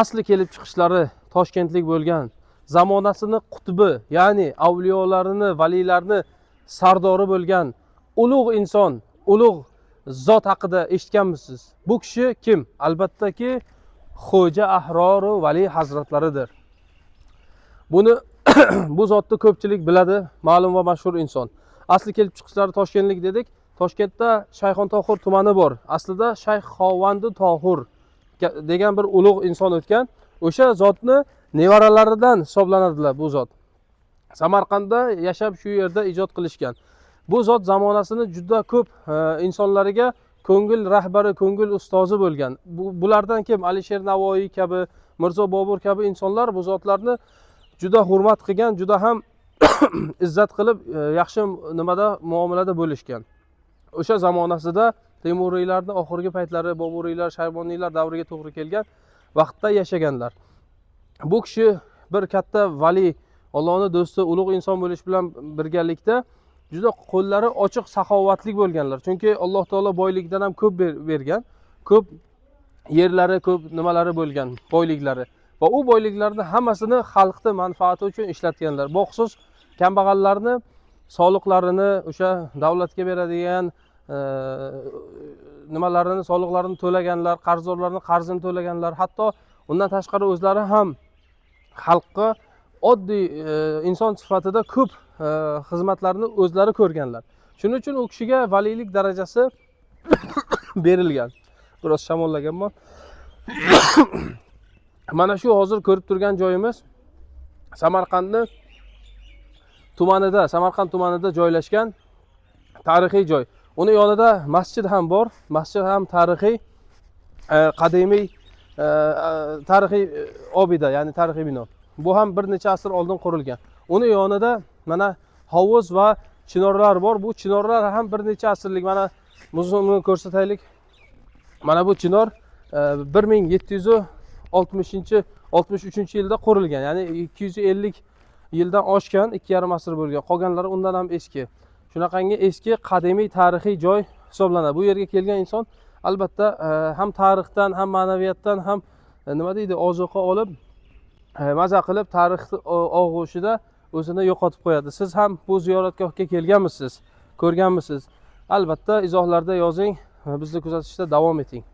Asli kelib chiqishlari toshkentlik bo'lgan, zamonasini qutbi, ya'ni avliyolarini, valiylarni sardori bo'lgan ulug' inson, ulug' zot haqida eshitganmisiz? Bu kishi kim? Albattaki, Xo'ja Ahroru Vali hazratlaridir. Buni, bu zotni ko'pchilik biladi, ma'lum va mashhur inson. Asli kelib chiqishlari toshkentlik dedik. Toshkentda Shayxon Tohur tumani bor. Aslida Shayx Xovandi Tohur degan bir ulug' inson o'tgan. O'sha zotni nevaralaridan hisoblanadilar bu zot. Samarqandda yashab, shu yerda ijod qilishgan. Bu zot zamonasini juda ko'p insonlariga ko'ngil rahbari, ko'ngil ustozi bo'lgan. Bulardan kim? Alisher Navoiy kabi, Mirzo Bobur kabi insonlar bu zotlarni juda hurmat qilgan, juda ham izzat qilib, yaxshi nimada, muomalada bo'lishgan. O'sha zamonasida Temuriylarni oxirgi paytlari, Boburiylar, Shayboniylar davriga to'g'ri kelgan vaqtda yashaganlar. Bu kishi bir katta vali, Allohning do'sti, ulug' inson bo'lish bilan birgalikda juda qo'llari ochiq, saxovatli bo'lganlar. Chunki Alloh taolo boylikdan ham ko'p bergan, ko'p yerlari, ko'p nimalari bo'lgan, boyliklari, va u boyliklarni hammasini xalqni manfaati uchun ishlatganlar. Baxusus kambag'allarni soliqlarini, o'sha davlatga beradigan nimalarini, soliqlarini to'laganlar, qarzdorlarni qarzini to'laganlar. Hatto undan tashqari o'zlari ham xalqqa oddiy inson sifatida ko'p xizmatlarni o'zlari ko'rganlar. Shuning uchun u kishiga valiylik darajasi berilgan. Biroz shamollaganman. Mana shu hozir ko'rib turgan joyimiz Samarqandni tumanida, Samarqand tumanida joylashgan tarixiy joy. Uni yonida masjid ham bor. Masjid ham tarixiy, qadimiy, tarixiy obida, ya'ni tarixiy bino. Bu ham bir necha asr oldin qurilgan. Uni yonida mana hovuz va chinorlar bor. Bu chinorlar ham bir necha asrlik. Mana buni ko'rsataylik. Mana bu chinor 1760, 63-yilda qurilgan, ya'ni 250 yildan oshgan, 2,5 asr bo'lgan. Qolganlari undan ham eski. Shunaqangi eski, qadimiy, tarixiy joy hisoblanadi. Bu yerga kelgan inson albatta ham tarixdan, ham ma'naviyatdan ham nima deydi, ozuqa olib, maza qilib, tarix og'ushida o'zini yo'qotib qo'yadi. Siz ham bu ziyoratgohga kelganmisiz, ko'rganmisiz? Albatta izohlarda yozing, bizni kuzatishda davom eting.